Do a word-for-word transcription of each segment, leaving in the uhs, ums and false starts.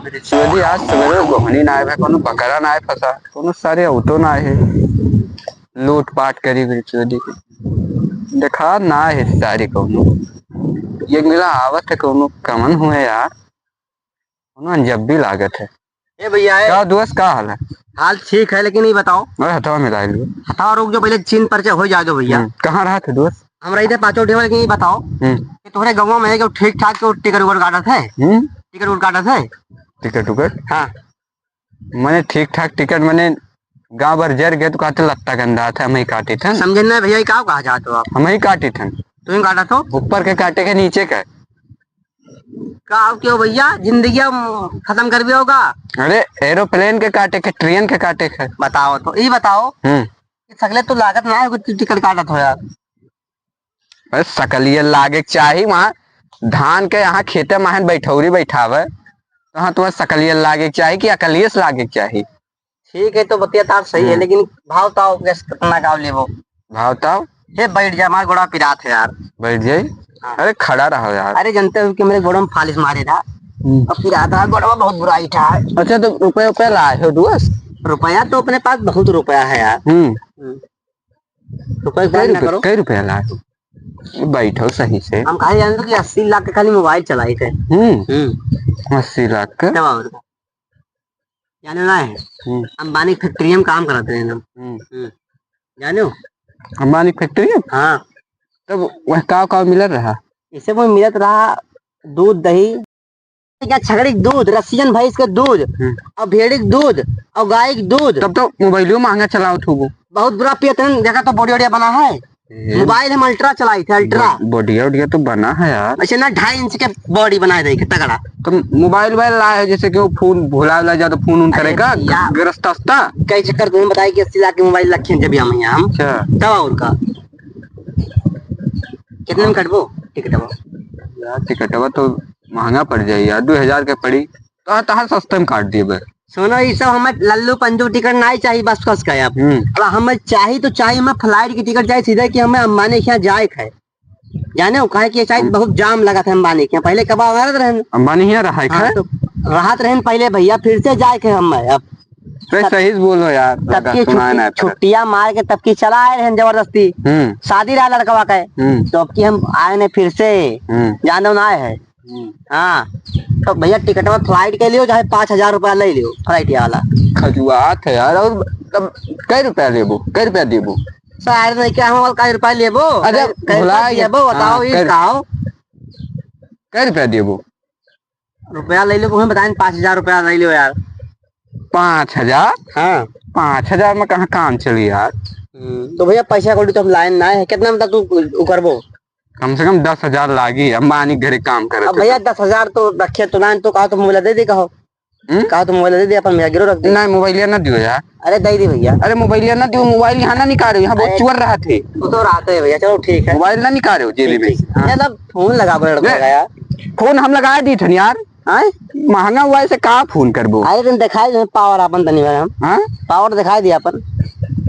बिरचोदी आज सवेरे गोहनी ना आए, कोनो बकरा ना आए फंसा, कोनो सारे auto ना आए है। लूटपाट करी बिरचोदी के। देखा ना है सारी कोनो। ये मिला आवत है कोनो कमन हुए यार। कोनो अनजब्बी लागत है। ए भैया, ए। का दोस्त, का हाल है? हाल ठीक है, लेकिन ये बताओ। अरे हथवा मिला लियो। हथवा रुक जो, पहले चिन्ह परिचय हो जाए दो भैया। हम्म, कहाँ रहा थे दोस्त? हम रही थे पाँचों ढेवा, लेकिन ये बताओ हम्म। कि तुम्हारे गाँव में है कि ठीक ठाक को टिकट उकट काटत है? हम्म। टिकट उकट काटत है? टिकट उकट? हाँ। मने ठीक ठाक टिकट, मने गाँव भर जर गए तो कहते लत्ता गंदा था, हम ही काटी थन। समझे ना भैया, ये का कहा जात हो आप? हम ही काटी थन। तुम ही काटा थो? ऊपर के काटे के, नीचे का। का हो क्यों भैया, जिंदगी हम खत्म कर भी होगा? अरे aeroplane के काटे के, train के काटे के। बताओ तो, ये बताओ हम्म। कि सकले तो लागत ना है कि टिकट काटत हो यार। अरे सकलिए लागे के चाही, वहाँ धान के यहाँ खेते माहन बैठौरी बैठावे, तो हाँ तुम्हें सकलिए लागे के चाही कि अकलिए से लागे के चाही? ठीक है, तो बतिया तार सही है, हम्म। लेकिन भाव ताव कैसे, कितना का लेबो? भाव ताव? हे बैठ जा, हमार गोड़ा पिरात है यार। बैठ जाई? हाँ। अरे खड़ा रहो यार। अरे जानते हो कि मेरे गोड़ा में फालिस मारे था, हम्म। अब पिरात था, गोड़ा बहुत बुरा ही था। अच्छा, तो रुपया, रुपया लाए हो दोस्त? रुपया तो अपने पास बहुत रुपया है यार। हम्म। हम्म। रुपया की कै बात ना रुपया, करो। कै रुपया लाए हो? बैठो सही से। हम कहे जानते कि अस्सी लाख के खाली मोबाइल चलाई थे। हम्म। हम्म। अस्सी लाख के? तब और का? जाने ना है। हम्म। अंबानी फैक्ट्री में काम करत रहे हम। हम्म। हम्म। जाने हो? अंबानी फैक्ट्री में? हाँ। तब वह का, का मिलत रहा? इसे वो मिलत रहा दूध, दही, क्या छगड़ी के दूध, रसियन भैंस के दूध, हम्म। और भेड़ी के दूध, और गाय के दूध। तब तो मोबाइलो महंगा चलावत होबो। बहुत बुरा पियत रहन, देखा तो बॉडी वॉडी बना है। ए। मोबाइल हम अल्ट्रा चलाई थे, अल्ट्रा। बॉ-, बॉडी वॉडी तो बना है यार। ऐसे ना ढाई इंच के बॉडी बनाए दे के तगड़ा। तो मोबाइल वोबाइल लाए हो, जैसे कि वो फोन भुला उला जाओ तो फोन उन अरे करेगा, भैया। ग-, गरस्ता अस्ता। कई चक्कर तुम्हें बताई कि अस्सी लाख के मोबाइल रखे हैं जब हम यहाँ हम। अच्छा। तब और का? कितने में कटबो टिकटवा? यार, टिकटवा तो महंगा पड़ जाई यार, दो हजार के पड़ी, तो तहार सस्ते में काट दिए बे। सुनो, ई सब हमें लल्लू पंजू टिकट नाई चाही, बस कस के अब। हम्म। अब हमें चाही तो चाही, हमें फ्लाइट की टिकट चाही सीधे कि हमें अंबानी के यहाँ जाए के है। जाने हो, काहे कि ये शायद हम्म। बहुत जाम लगा था अंबानी के यहाँ। पहले कब रहत रहन? अंबानी यहाँ रहा है हाँ, खैर? तो रहत रहन पहले भैया, फिर से जाए के हमें अब। रे, तब सही से बोलो यार, तब लगा की सुनाए छुट्टी, ना फिर। छुट्टियां मार के तब की चला आए रहन जबरदस्ती। हम्म। शादी रहा लड़कवा के। हम्म। तो अब की हम आए ने फिर से। हम्म। जानो ना आए है। हम्म। हाँ। तो भैया टिकटवा फ्लाइट के लियो, चाहे पाँच हजार रुपया ले लियो फ्लाइट वाला। खजुआत है यार। और तब कै रुपया लेबो? कै रुपया देबो? सारे नहीं क्या हम कै रुपया लेबो? अरे कै, कै भुला रुपया गया। देबो? बताओ हाँ, ये कै, बताओ। कै रुपया देबो? रुपया ले लो, उन्हें बताएं, पाँच हजार रुपया ले लो यार। पाँच हजार? हाँ। पाँच हजार में कहाँ काम चली यार? हम्म, तो भैया पैसा कौड़ी तो हम लाइन ना है, कितना मतलब तू उ करबो? कम से कम दस हजार लागी, अंबानी के घरे काम करे अब तो। भैया दस हजार तो रखे तो लाइन, तो कहा तो मोबाइल दे दे, कहो। हम्म? कहा तो मोबाइल दे दे, अपन मेरा गिरो रख दे। नहीं, मोबाइलिया ना दियो यार। अरे दे दे भैया। अरे मोबाइलिया ना दियो, मोबाइल यहाँ ना निकालो, यहाँ बहुत अरे चोर रहत है। वो तो रहत है भैया, चलो ठीक है। मोबाइल ना निकालो जेबी में। ठीक, ठीक। हाँ। यार, अब फोन लगा, बड़ा लड़का ने, यार। फोन हम लगा दी थन यार। हाँ? महंगा मोबाइल से का फोन करबो? अरे तुम दिखाई दे पावर अपन तनी बार हम। हाँ? पावर दिखाई दिया अपन।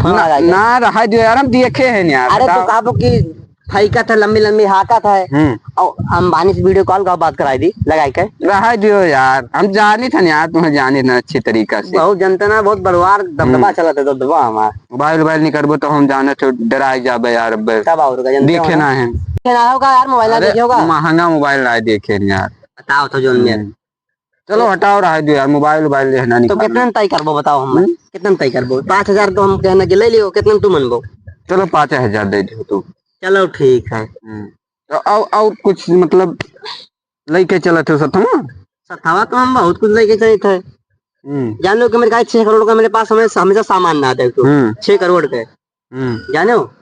फोन ना, लगा के। ना रहा दियो यार, हम देखे हैं यार, अरे तो बताओ। कहबो कि फैकत है, लंबी लंबी हाकत है। हम्म। और अंबानी से वीडियो कॉल का बात कराई दी, लगाई के। रहा दियो यार, हम जानी थन यार, तुम्हें जानी ना अच्छी तरीका से। बहुत जनता ना, बहुत बड़वार दबदबा हम्म। चलत है, दबदबा हमार। मोबाइल वोबाइल नहीं करबो तो हम जाने थे, डराई जाबे यार, अब तब और का जनता देखे होगा। ना है। देखे ना होगा यार, मोबाइल ना अरे, देखे होगा। महंगा मोबाइल ना देखे यार। बताओ तो जोन में। हम्म। चलो हटाओ, रहा दियो यार, मोबाइल वोबाइल लेना नहीं तो खाना। कितना में तय करबो बताओ हम? हम्म? कितना में तय करबो? पाँच हजार तो हम कहना कि ले लियो, कितना में तू मनबो? चलो पाँच हजार दे दियो तू। चलो ठीक है। हम्म। तो और, और कुछ मतलब लेके चलत हो सथवा? सथवा तो हम बहुत कुछ लेके चलत है। हम्म। जान लो कि मेरे का छह करोड़ का मेरे पास हमें हमेशा सामान ना दे तू। हम्म। छह करोड़ के। हम्म। जाने हो?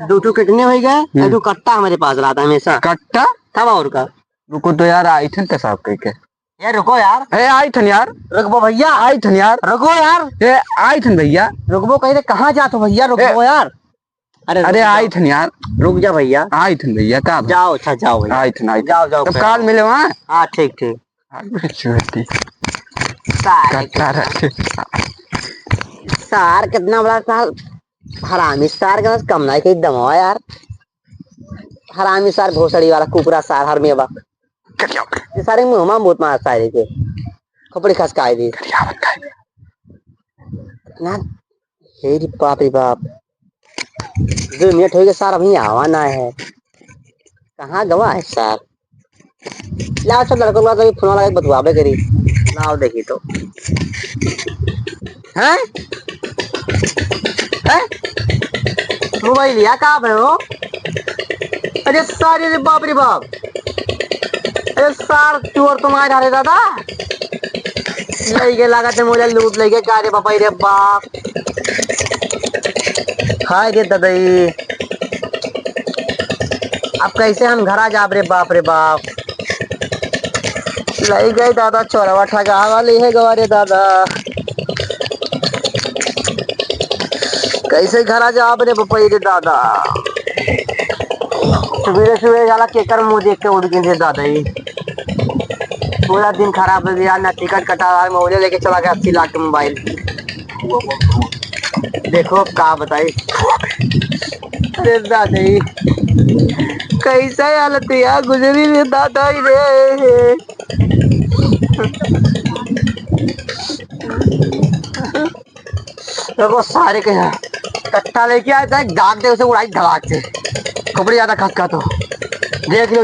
दो ठो किडनी हो गया, हम्म। एक ठो कट्टा हमारे पास रहता हमेशा। कट्टा? तब और का? रुको तो यार, आई थन पेशाब करके। यार रुको यार। ए, आई थन यार। रुकबो भैया। आई थन यार। रुको यार। ए, आई थन भैया। रुकबो कहीं रे, कहाँ जात हो भैया? रुकबो ए, यार। अरे अरे रुक जा। आई थन यार। रुक जा भैया। आई थन भैया, का भैया? जाओ, अच्छा जाओ भैया। आई थन, आई थन। जाओ, जाओ, तब फिर काल आओ। मिले वहाँ। हाँ, ठीक, ठीक। अरे चुहती। सार कट्टा रखे। सार कितना बड़ा सार, हरामी सार के कम नहीं के एकदम हो यार। हरामी सार, भोसड़ी वाला कुकुरा सार, हरमिया बा। ये सारे मुँह में बहुत मार सारे के। खोपड़ी खसकाई दी। करिया मत खाए। ना, हे रे बाप रे बाप, दो मिनट होइ गए सार, अभी आवा ना है, कहाँ गवा है सार? लाओ, सब लड़का लोग अभी फोन लगा के बतुआबे करी। लाओ, देखी तो। हैं? हैं? मोबाइल या का भयो? अरे सारे रे बाप रे बाप। अरे सार चोर तो मार डाले दादा। लइके लागत है मोबाइल लूट लइके का रे बाप रे बाप। हाय रे ददई, अब कैसे हम घरा जाब रे बाप रे बाप। लई गए दादा चोरवा ठगावा ले है गवा रे दादा। कैसे घरा जाब रे बपई रे दादा। सुबेरे सुबेरे जाला केकर मुँह देख के उठ गए रे दादा ई। पूरा दिन खराब हो गया, ना टिकट कटा रहा है, मोबाइल लेके चला गया अस्सी लाख का मोबाइल। देखो अब का बताई। अरे दादा ई, कैसा हालत है यार, गुजरी रे दादा ई रे। देखो सारे के यहाँ कट्टा लेके आए थे, दाग दे उसे उड़ाई धड़ाक से। खोपड़ी ज्यादा खसका तो देख लो।